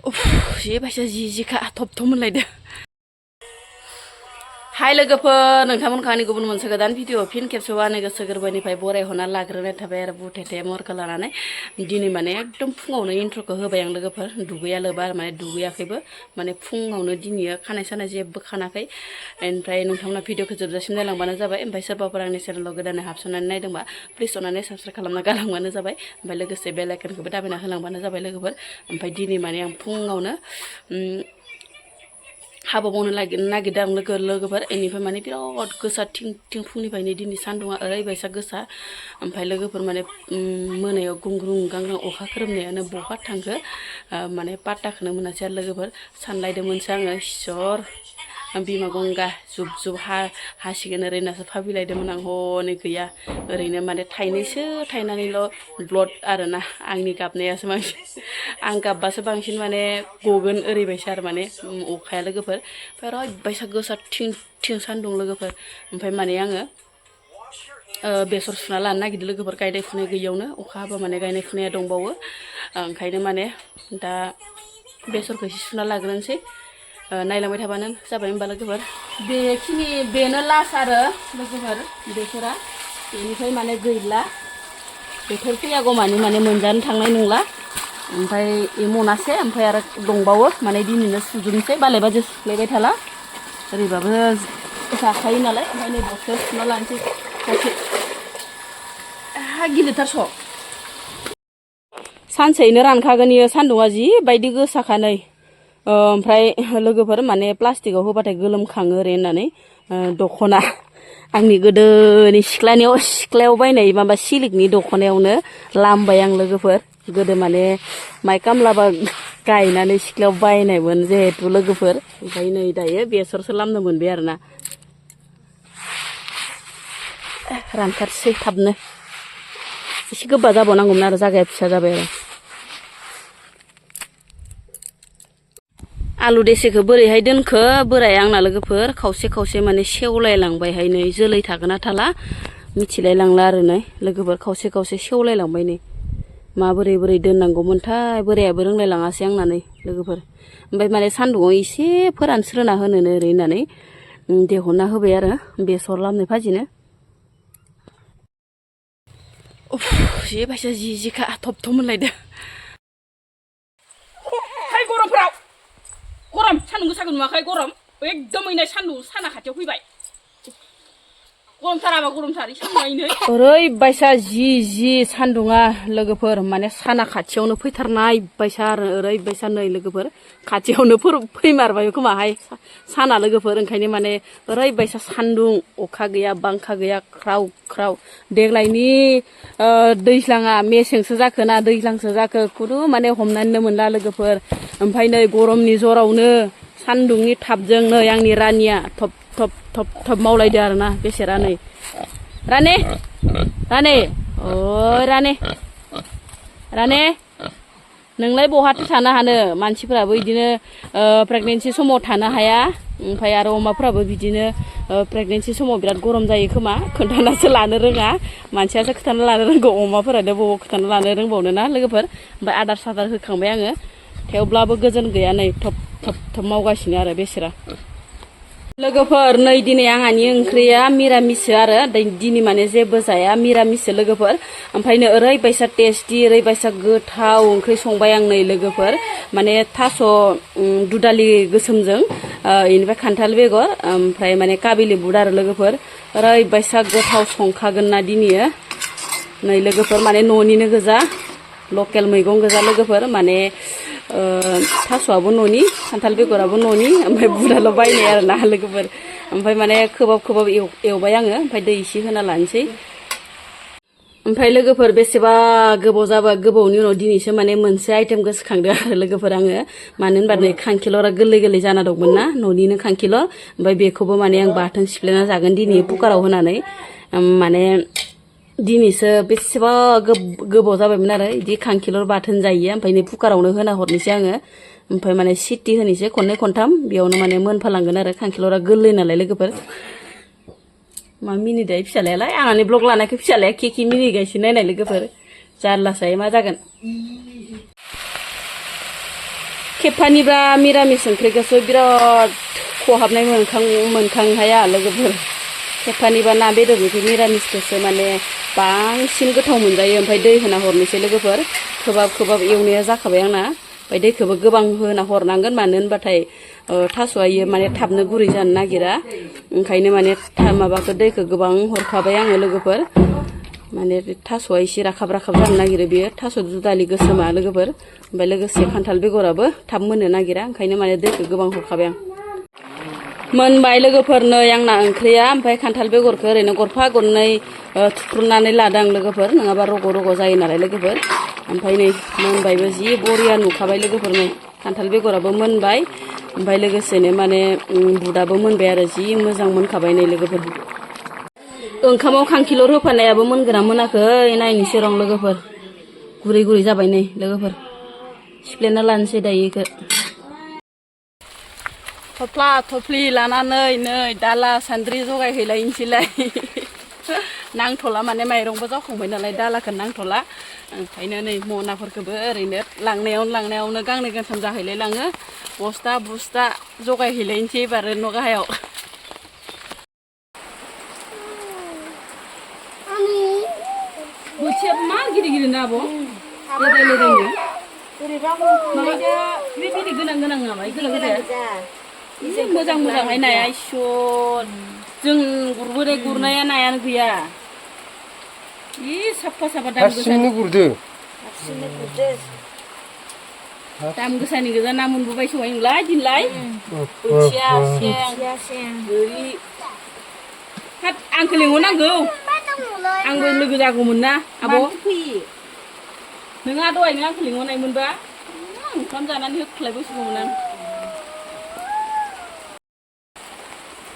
जे बायसा जिखा थब मोनलायदो हाय लोगोफोर नोंथांमोनखौ आंनि गुबुन मोनसे गोदान भिडिअ फिन खेबसेबाव गोसो गोरबोनिफ्राय बरायहरना लाग्रोनाय थाबाय आरो बुथेथे महरखौ लानानै दिनै माने एकदम फुङावनो इन्ट्र'खौ होबाय आं लोगोफोर दुगैया लोबा माने दुगैयाखैबो माने फुङावनो दिनै खानाय सानाय जेबो खानाखै ओमफ्राय नोंथांमोना भिडिअखौ जोबजासिम नायलांबानो जाबाय ओमफ्राय सोरबाफोर आंनि चेनेलाव गोदानै हाबसननानै नायदोंबा प्लिज अननानै साबस्क्राइब खालामना गालांबानो जाबाय ओमफ्राय लोगोसे बेल आइकनखौबो दाबायना होलांबानो जाबाय लोगोफोर ओमफ्राय दिनै माने आं फुङावनो हाबा मावनो नागिरदों आं लोगोफोर बेनिफ्राय माने बिराद गोसा थिं फुंनिफ्रायनो दिनै सान्दुङा ओरैबायसा गोसा ओमफ्राय लोगोफोर माने मोनायाव गुंग्रुं गांग्रां अखा खोरोमनायानो बहा थांखो माने पात्ताखौनो मोनासै आरो लोगोफोर सानलायदोंमोनसो आङो इसोर बिमा गंगा जुब हासिगोन ओरैनासो भाबिलायदोंमोन आं हनै गैया ओरैनो माने थाइनैसो थाइनानैल' ब्लड आरोना आंनि गाबनायासो बांसिन आं गाबबासो बांसिन माने गगोन ओरैबायसा आरो माने अखाया लोगोफोर ओमफ्राय ओरैबायसा गोसा थिं सान्दुं लोगोफोर ओमफ्राय माने आङो बेसर सुना लानो नागिरदों लोगोफोर गायनाय फुनाय गैयियावनो अखा हाबा माने गायनाय फुनाया दंबावो ओंखायनो माने दा बेसरखौ एसे सुना लाग्रोनोसै नायलांबाय थाबानो जाबाय होमबा लोगोफोर बेनो लास्ट आरो लोगोफोर बेसरा बेनिफ्राय माने गैला बोथोर फैयागौ माने मोनजानो थांनाय नंला ओमफ्राय मनासे ओमफ्राय आरो दंबावो माने दिनैनो सुजोबनोसै बालाय बाजो सुफ्लायबाय थाला ओरैबाबो जाखायो नालाय ओंखायनो बस्थायाव सुना लानोसै खावसे गिलिरथार सानसेयैनो रानखागोन इयो सान्दुङा जिबायदि गोसाखा नै ओमफ्राय लोगोफोर माने प्लास्टिकआव होबाथाय गोलोमखाङो ओरै होननानै दख'ना आंनि गोदोनि सिख्लायाव बायनाय माबा सिलिकनि दख'नायावनो लामबाय आं लोगोफोर गोदो माने माइ खामलाबा गायनानै सिख्लायाव बायनायमोन जिहेथु लोगोफोर ओमफ्राय नै दायो बेसरसो लामनो मोनबाय आरोना रानथारसै थाबनो एसे गोबा जाबावनांगौमोन आरो जागाया फिसा जाबाय आरो आलु देसेखौ बोरैहाय दोनखो बोराय आंना लोगोफोर खावसे माने सेवलायलांबायहाय नै जोलै थागोन ना थाला मिथिलायलांला आरो नै लोगोफोर खावसे सेवलायलांबाय नै माबोरै दोननांगौमोनथाय बोरायाबो रोंलायलाङासै आंना नै लोगोफोर ओमफ्राय माने सान्दुङाव एसे फोरानस्रोना होनोनो ओरै होननानै देहरना होबाय आरो बेसर लामनाय भाजिनो जे बायसा जिखा थब मोनलायदो गरम सान्दुं गोसाखौ नुवाखै गरम एकदमैनो सान्दुं साना खाथियाव फैबाय गरमथाराबा गरमथार सान्दुंआनो ओरैबायसा जि सान्दुङा लोगोफोर माने साना खाथियावनो फैथारनाय बायसा आरो ओरैबायसा नै लोगोफोर खाथियावनो फैमारबाय खोमाहाय साना लोगोफोर ओंखायनो माने ओरैबायसा सान्दुं अखा गैया बांखा गैया ख्राव देग्लायनि दैज्लाङा मेसेंसो जाखो ना दैज्लांसो जाखो खुनु माने हमनानैनो मोनला लोगोफोर ओमफ्राय नै गरमनि जरावनो सान्दुंनि थाबजों नै आंनि रानिया थब मावलायदो आरोना बेसेरा नै राने अ राने नोंलाय बहाथो थानो हानो मानसिफोराबो बिदिनो प्रेगनेन्सि समाव थानो हाया ओमफ्राय आरो अमाफोराबो बिदिनो प्रेगनेन्सि समाव बिराद गरम जायो खोमा खोन्थानासो लानो रोङा मानसियासो खोन्थाना लानो रोंगौ अमाफोरानो बबाव खोन्थाना लानो रोंबावनो ना लोगोफोर ओमफ्राय आदार सादार होखांबाय आङो थेवब्लाबो गोजोन गैया नै थब मावगासिनो आरो बेसेरा लोगोफोर नै दिनै आंहानि ओंख्रिया मिरामिससो आरो दिनै माने जेबो जाया मिरामिससो लोगोफोर ओमफ्रायनो ओरैबायसा टेस्टि ओरैबायसा गोथाव ओंख्रि संबाय आं नै लोगोफोर माने थास' दुदालि गोसोमजों बेनिफ्राय खान्थाल बेगर ओमफ्राय माने काबिलि बुद आरो लोगोफोर ओरैबायसा गोथाव संखागोन ना दिनैयो नै लोगोफोर माने न'निनो गोजा लकेल मैगं गोजा लोगोफोर माने थास'आबो न'नि खान्थाल बेगराबो न'नि ओमफ्राय बुदाल' बायनाय आरो ना लोगोफोर ओमफ्राय माने खोबाब एवबाय आङो ओमफ्राय दै एसे होना लानोसै ओमफ्राय लोगोफोर बेसेबा गोबावनि उनाव दिनैसो माने मोनसे आइटेम गोसोखांदों आरो लोगोफोर आङो मानो होनबा नै खांखिलरा गोरलै जाना दंमोन ना न'निनो खांखिलर ओमफ्राय बेखौबो माने आं बाथोन सिफ्लेना जागोन दिनै कुकाराव होनानै माने दिनैसो बेसेबा गोबाव जाबायमोन आरो बिदि खांखिलर बाथोन जायो ओमफ्राय नै कुकारावनो होना हरनोसै आङो ओमफ्राय माने सिटी होनोसै खननै खनथाम बेयावनो माने मोनफालांगोन आरो खांखिलरा गोरलै नालाय लोगोफोर मा मिनिदाय फिसालायालाय आंहानि ब्लग लानायखौ फिसालाया के मिनिगासिनो नायनाय लोगोफोर जारलासो मा जागोन खेबफानिब्रा मिरामिस ओंख्रिखौसो बिराद खहाबनाय मोनखांहाया लोगोफोर खेबफानिबा ना बेदरनिफ्राय मिरामिसखौसो माने बांसिन गोथाव मोनजायो ओमफ्राय दै होना हरनोसै लोगोफोर खोबाब एवनाया जाखाबाय आंना ओमफ्राय दैखौबो गोबां होना हरनांगोन मानो होनबाथाय थास'आ इयो माने थाबनो गुरै जानो नागिरा ओंखायनो माने माबाखौ दैखौ गोबां हरखाबाय आङो लोगोफोर माने थास'आ एसे राखाब जानो नागिरो बेयो थास' दुदालि गोसोमा लोगोफोर ओमफ्राय लोगोसे खान्थाल बेगराबो थाब मोननो नागिरा ओंखायनो माने दैखौ गोबां हरखाबाय आं मोनबाय लोगोफोर नै आंना ओंख्रिया ओमफ्राय खान्थाल बेगरखौ ओरैनो गरफा गरनै थुख्रुबनानै लादों लोगोफोर नङाबा रग' जायो नालाय लोगोफोर ओमफ्राय नै मोनबायबो जि बरिया नुखाबाय लोगोफोर नै खान्थाल बेगराबो मोनबाय ओमफ्राय लोगोसेनो माने बुदाबो मोनबाय आरो जि मोजां मोनखाबाय नै लोगोफोर ओंखामाव खांखिलर होफानायाबो मोनगोना मोनाखै नायनोसै रं लोगोफोर गुरै जाबाय नै लोगोफोर सिफ्लेना लानोसै दायो इखो थफ्ला थफ्लि लानानै नै दाला सान्द्रि जगायहैलायनोसैलाय नांथ'ला माने माइरंबो जाखांबाय नालाय दालाखौ नांथ'ला ओंखायनो नै मनाफोरखौबो ओरैनो लांनायावनो गांनै गांथाम जाहैलाय लाङो बस्था जगायहैलायनोसै एबार न' गाहायाव बोथियाबो मा गिदिर ना आब' लेदायनो बे गिदिर गोनां नामा मोजांहाय नाया इसर जों गुरनाया नायानो गैया साफा दाम गोसानि गोजा ना मोनबोबाय सहाय दिनलाय बोथिया सें गोरि आंखौ लिंहरनांगौ आंबो लोगो जागौमोन ना आब' नोंहा दहायनो आंखौ लिंहरनायमोनबा ओंखाम जानानै होख्लायबोसिगौमोन आं